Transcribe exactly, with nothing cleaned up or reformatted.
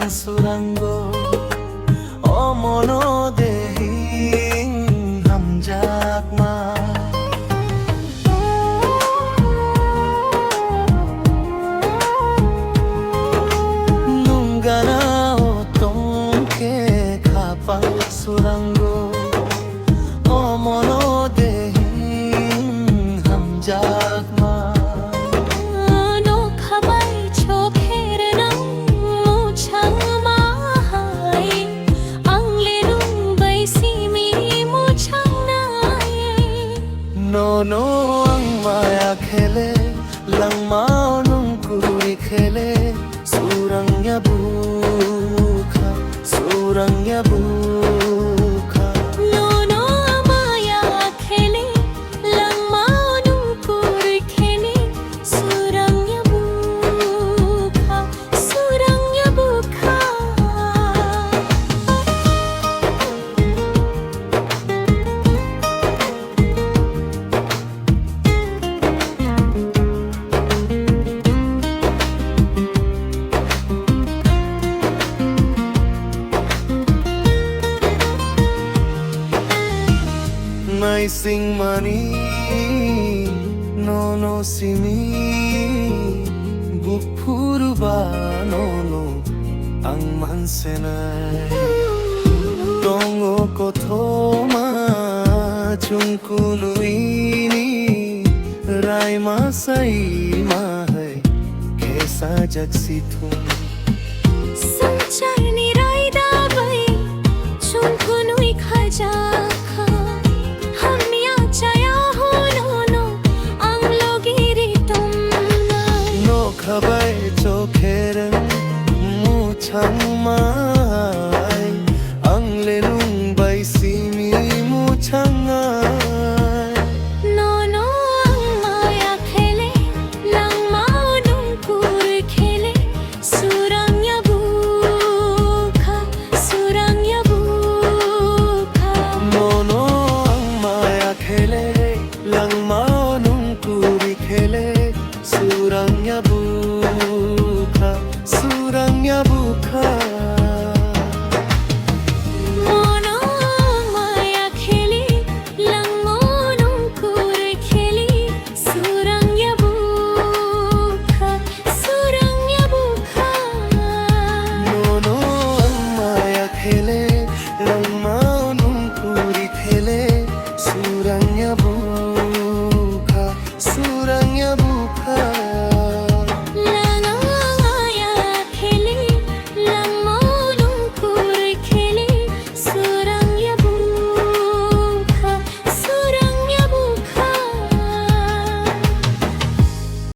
Surango, omono dehi hamjakma. Nunggana o tongke khapang surango, omono dehi hamjakma. Nokha bai chokher nang muchangma hai, ang le nung bai simi muchangnai. Nono ang maya khele, langma nung kuri khele, surang ya bukha, surang ya bukha. Nono maya khele, langma nung kuri khele, surang ya bukha, surang ya bukha. Naisingmani nono simi, buphuru ba nono ang mansenai. Tongo kothoma chungkunuini raima saima hai khesajak sithung. Swngcharni